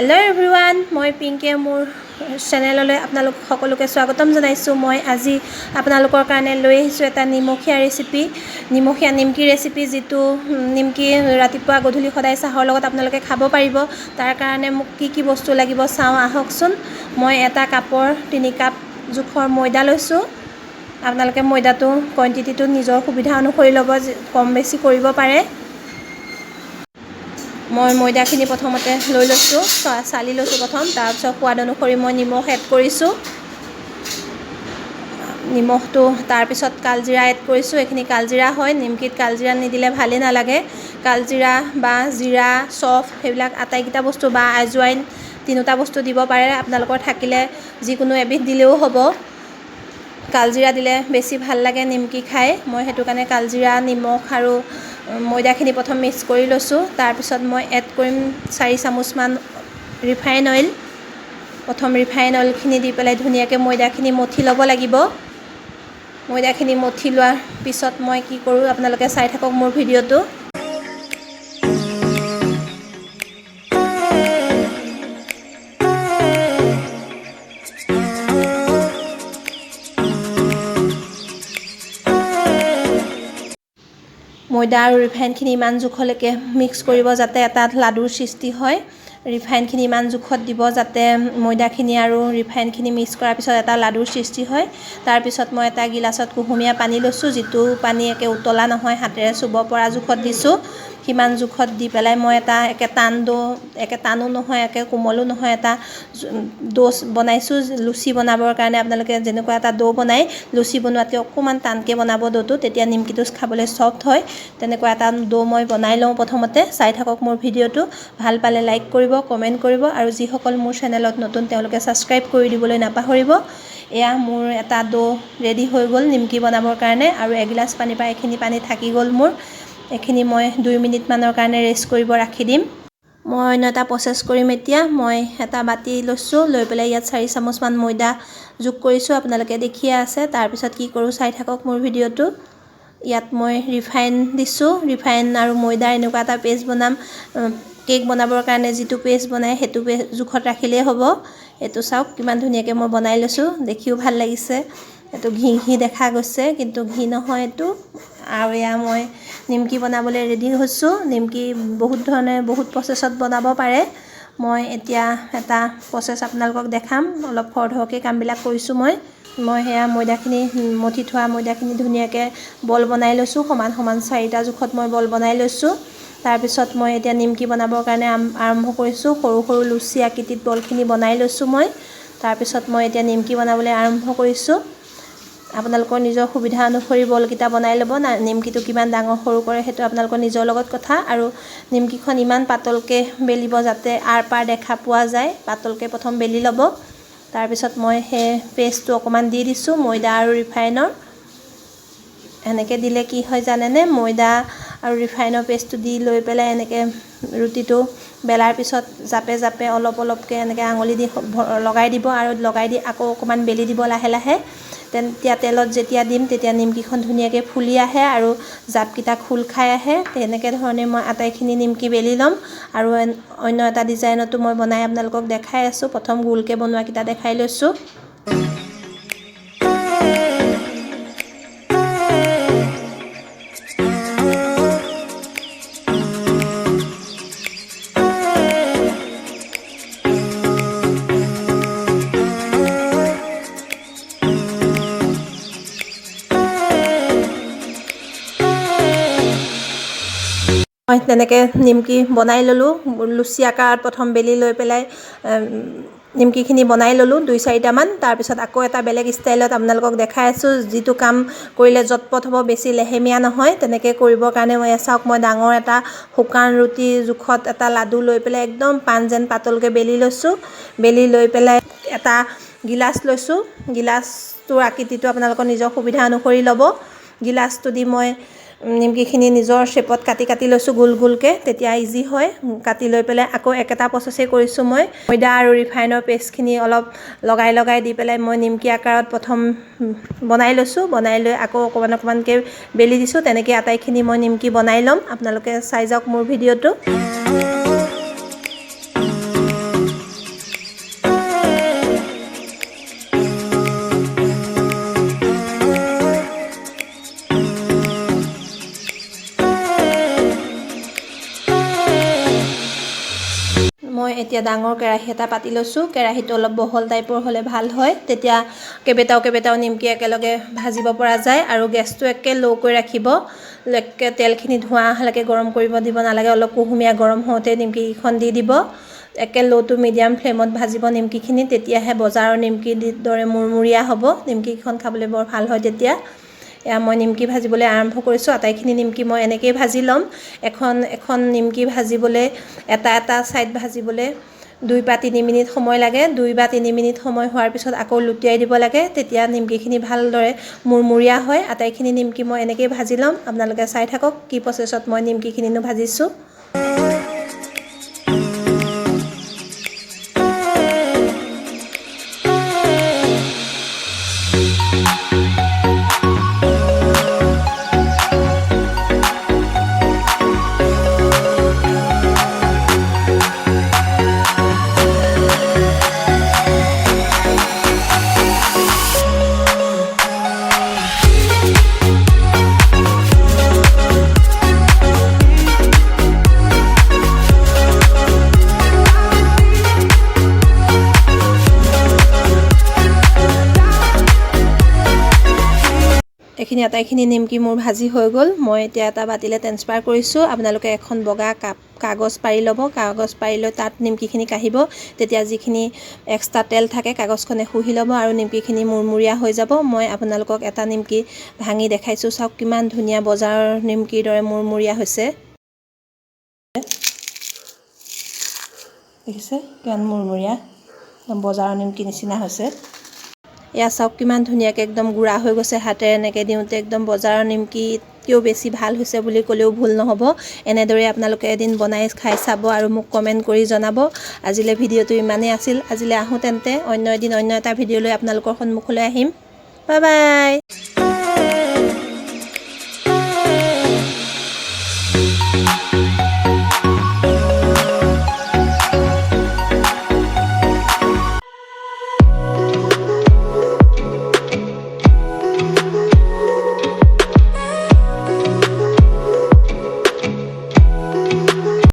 Hello' everyone, মই পিংকিয়ে মোৰ চেনেললৈ আপোনালোক সকলোকে স্বাগতম জনাইছোঁ। মই আজি আপোনালোকৰ কাৰণে লৈ আহিছোঁ এটা নিমখীয়া ৰেচিপি, নিমখীয়া নিমকি ৰেচিপি, যিটো নিমকি ৰাতিপুৱা গধূলি সদায় চাহৰ লগত আপোনালোকে খাব পাৰিব। তাৰ কাৰণে মোক কি কি বস্তু লাগিব চাওঁ আহকচোন। মই এটা কাপৰ 3 কাপ জোখৰ ময়দা লৈছোঁ। আপোনালোকে ময়দাটো কোৱাণ্টিটিটো নিজৰ সুবিধা অনুসৰি ল'ব, কম বেছি কৰিব পাৰে। মই ময়দাখিনি প্ৰথমতে লৈ লৈছোঁ, চালি লৈছোঁ প্ৰথম। তাৰপিছত সোৱাদ অনুসৰি মই নিমখ এড কৰিছোঁ, নিমখটো। তাৰপিছত কালজিৰা এড কৰিছোঁ। এইখিনি কালজিৰা হয়, নিমকিত কালজিৰা নিদিলে ভালেই নালাগে। কালজিৰা বা জিৰা, চফ, সেইবিলাক আটাইকেইটা বস্তু বা আজৱাইন তিনিওটা বস্তু দিব পাৰে। আপোনালোকৰ থাকিলে যিকোনো এবিধ দিলেও হ'ব। কালজিৰা দিলে বেছি ভাল লাগে নিমকি খাই। মই সেইটো কাৰণে কালজিৰা, নিমখ আৰু ময়দাখিনি প্ৰথম মিক্স কৰি লৈছোঁ। তাৰপিছত মই এড কৰিম 4 চামুচমান ৰিফাইন অইল। প্ৰথম ৰিফাইন অইলখিনি দি পেলাই ধুনীয়াকৈ ময়দাখিনি মঠি ল'ব লাগিব। ময়দাখিনি মঠি লোৱাৰ পিছত মই কি কৰোঁ আপোনালোকে চাই থাকক মোৰ ভিডিঅ'টো। ময়দা আৰু ৰিফাইনখিনি ইমান জোখলৈকে মিক্স কৰিব যাতে এটা লাডুৰ সৃষ্টি হয়। ৰিফাইনখিনি ইমান জোখত দিব যাতে ময়দাখিনি আৰু ৰিফাইনখিনি মিক্স কৰাৰ পিছত এটা লাডুৰ সৃষ্টি হয়। তাৰপিছত মই এটা গিলাচত কুহুমীয়া পানী লৈছোঁ, যিটো পানী একে উতলা নহয়, হাতেৰে চুব পৰা জোখত দিছোঁ। সিমান জোখত দি পেলাই মই এটা একে টান দৌ, একে টানো নহয় একে কোমলো নহয়, এটা দৌ বনাইছোঁ। লুচি বনাবৰ কাৰণে আপোনালোকে যেনেকুৱা এটা দৌ বনায়, লুচি বনোৱাতকৈ অকণমান টানকৈ বনাব দৌটো, তেতিয়া নিমকিটো খাবলৈ চফ্ট হয়। তেনেকুৱা এটা দৌ মই বনাই লওঁ প্ৰথমতে। চাই থাকক মোৰ ভিডিঅ'টো, ভাল পালে লাইক কৰিব, কমেণ্ট কৰিব আৰু যিসকল মোৰ চেনেলত নতুন তেওঁলোকে ছাবস্ক্ৰাইব কৰি দিবলৈ নাপাহৰিব। এয়া মোৰ এটা দৌ ৰেডি হৈ গ'ল নিমকি বনাবৰ কাৰণে। আৰু এগিলাচ পানীৰ পৰা এইখিনি পানী থাকি গ'ল মোৰ। এইখিনি মই 2 মিনিটমানৰ কাৰণে ৰেষ্ট কৰিব ৰাখি দিম। মই অন্য এটা প্ৰচেছ কৰিম এতিয়া। মই এটা বাতি লৈছোঁ, লৈ পেলাই ইয়াত 4 চামুচমান ময়দা যোগ কৰিছোঁ, আপোনালোকে দেখিয়ে আছে। তাৰপিছত কি কৰোঁ চাই থাকক মোৰ ভিডিঅ'টো। ইয়াত মই ৰিফাইন দিছোঁ। ৰিফাইন আৰু ময়দাৰ এনেকুৱা এটা পেষ্ট বনাম, কেক বনাবৰ কাৰণে যিটো পেষ্ট বনায় সেইটো পেষ্ট জোখত ৰাখিলেই হ'ব। এইটো চাওক কিমান ধুনীয়াকৈ মই বনাই লৈছোঁ, দেখিও ভাল লাগিছে। এইটো ঘি ঘি দেখা গৈছে, কিন্তু ঘি নহয় এইটো। আৰু এয়া মই নিমকি বনাবলৈ ৰেডি হৈছোঁ। নিমকি বহুত ধৰণে বহুত প্ৰচেছত বনাব পাৰে। মই এতিয়া এটা প্ৰচেছ আপোনালোকক দেখাম। অলপ খৰধৰকৈ কামবিলাক কৰিছোঁ মই। মই সেয়া ময়দাখিনি মঠি থোৱা ময়দাখিনি ধুনীয়াকৈ বল বনাই লৈছোঁ, সমান সমান 4টা জোখত মই বল বনাই লৈছোঁ। তাৰপিছত মই এতিয়া নিমকি বনাবৰ কাৰণে আৰম্ভ কৰিছোঁ। সৰু সৰু লুচি আকৃতিত বলখিনি বনাই লৈছোঁ মই। তাৰপিছত মই এতিয়া নিমকি বনাবলৈ আৰম্ভ কৰিছোঁ। আপোনালোকৰ নিজৰ সুবিধা অনুসৰি বলকেইটা বনাই ল'ব। না নিমকিটো কিমান ডাঙৰ সৰু কৰে সেইটো আপোনালোকৰ নিজৰ লগত কথা। আৰু নিমকিখন ইমান পাতলকৈ বেলিব যাতে আৰ পাৰ দেখা পোৱা যায়, পাতলকৈ প্ৰথম বেলি ল'ব। তাৰপিছত মই সেই পেষ্টটো অকণমান দি দিছোঁ, ময়দা আৰু ৰিফাইনৰ। এনেকৈ দিলে কি হয় জানেনে, ময়দা আৰু ৰিফাইনৰ পেষ্টটো দি লৈ পেলাই এনেকৈ ৰুটিটো বেলাৰ পিছত জাপে জাপে অলপ অলপকৈ এনেকৈ আঙুলি দি লগাই দিব আৰু লগাই দি আকৌ অকণমান বেলি দিব লাহে লাহে। তেতিয়া তেলত যেতিয়া দিম তেতিয়া নিমকিখন ধুনীয়াকৈ ফুলি আহে আৰু জাপকেইটা খোল খাই আহে। তেনেকৈ ধৰণে মই আটাইখিনি নিমকি বেলি ল'ম। আৰু অন্য এটা ডিজাইনতো মই বনাই আপোনালোকক দেখাই আছোঁ। প্ৰথম গোলকৈ বনোৱাকেইটা দেখাই লৈছোঁ। মই তেনেকৈ নিমকি বনাই ল'লোঁ। লুচি আকাৰত প্ৰথম বেলি লৈ পেলাই নিমকিখিনি বনাই ল'লোঁ 2-4টামান। তাৰপিছত আকৌ এটা বেলেগ ষ্টাইলত আপোনালোকক দেখাই আছোঁ, যিটো কাম কৰিলে জটপট হ'ব, বেছি লেহেমীয়া নহয়। তেনেকৈ কৰিবৰ কাৰণে মই চাওক, মই ডাঙৰ এটা শুকান ৰুটি জোখত এটা লাডু লৈ পেলাই একদম পাণ যেন পাতলকৈ বেলি লৈছোঁ। বেলি লৈ পেলাই এটা গিলাচ লৈছোঁ। গিলাচটোৰ আকৃতিটো আপোনালোকৰ নিজৰ সুবিধা অনুসৰি ল'ব। গিলাচটো দি মই নিমকিখিনি নিজৰ শ্বেপত কাটি কাটি লৈছোঁ গোল গোলকৈ, তেতিয়া ইজি হয়। কাটি লৈ পেলাই আকৌ একেটা প্ৰচেছেই কৰিছোঁ মই। ময়দা আৰু ৰিফাইনৰ পেষ্টখিনি অলপ লগাই লগাই দি পেলাই মই নিমকি আকাৰত প্ৰথম বনাই লৈছোঁ। বনাই লৈ আকৌ অকণমান অকণমানকৈ বেলি দিছোঁ। তেনেকৈ আটাইখিনি মই নিমকি বনাই ল'ম। আপোনালোকে চাই যাওক মোৰ ভিডিঅ'টো। এতিয়া ডাঙৰ কেৰাহী এটা পাতি লৈছোঁ। কেৰাহীটো অলপ বহল টাইপৰ হ'লে ভাল হয়, তেতিয়া কেইবাটাও কেইবাটাও নিমকি একেলগে ভাজিব পৰা যায়। আৰু গেছটো একে ল'কৈ ৰাখিব, একে তেলখিনি ধোঁৱা অহালৈকে গৰম কৰিব দিব নালাগে। অলপ কুহুমীয়া গৰম হওঁতে নিমকিকেইখন দি দিব। একে ল' টু মিডিয়াম ফ্লেমত ভাজিব নিমকিখিনি, তেতিয়াহে বজাৰৰ নিমকিৰ দৰে মুৰমুৰীয়া হ'ব। নিমকিকেইখন খাবলৈ বৰ ভাল হয় তেতিয়া। এয়া মই নিমকি ভাজিবলৈ আৰম্ভ কৰিছোঁ। আটাইখিনি নিমকি মই এনেকৈয়ে ভাজি ল'ম। এখন এখন নিমকি ভাজিবলৈ, এটা এটা ছাইড ভাজিবলৈ 2 বা 3 মিনিট সময় লাগে। 2 বা 3 মিনিট সময় হোৱাৰ পিছত আকৌ লুটিয়াই দিব লাগে, তেতিয়া নিমকিখিনি ভালদৰে মুৰমুৰীয়া হয়। আটাইখিনি নিমকি মই এনেকৈয়ে ভাজি ল'ম। আপোনালোকে চাই থাকক কি প্ৰচেছত মই নিমকিখিনিনো ভাজিছোঁ। এইখিনি আটাইখিনি নিমকি মোৰ ভাজি হৈ গ'ল। মই এতিয়া এটা বাতিলৈ ট্ৰেন্সফাৰ কৰিছোঁ। আপোনালোকে এখন বগা কাগজ পাৰি ল'ব। কাগজ পাৰি লৈ তাত নিমকিখিনি কাঢ়িব। তেতিয়া যিখিনি এক্সট্ৰা তেল থাকে, কাগজখনে শুহি ল'ব আৰু নিমকিখিনি মুৰমুৰীয়া হৈ যাব। মই আপোনালোকক এটা নিমকি ভাঙি দেখাইছোঁ। চাওক, কিমান ধুনীয়া বজাৰৰ নিমকিৰ দৰে মুৰমুৰীয়া হৈছে। দেখিছে, কিমান মুৰমুৰীয়া, একদম বজাৰৰ নিমকি নিচিনা হৈছে। এয়া চাওক, কিমান ধুনীয়াকৈ একদম গুড়া হৈ গৈছে। হাতেৰে এনেকৈ দিওঁতে একদম বজাৰৰ নিমকিতকৈও বেছি ভাল হৈছে বুলি ক'লেও ভুল নহ'ব। এনেদৰে আপোনালোকে এদিন বনাই খাই চাব আৰু মোক কমেণ্ট কৰি জনাব। আজিলৈ ভিডিঅ'টো ইমানেই আছিল। আজিলৈ আহোঁ তেন্তে। অন্য এদিন অন্য এটা ভিডিঅ' লৈ আপোনালোকৰ সন্মুখলৈ আহিম। Bye bye.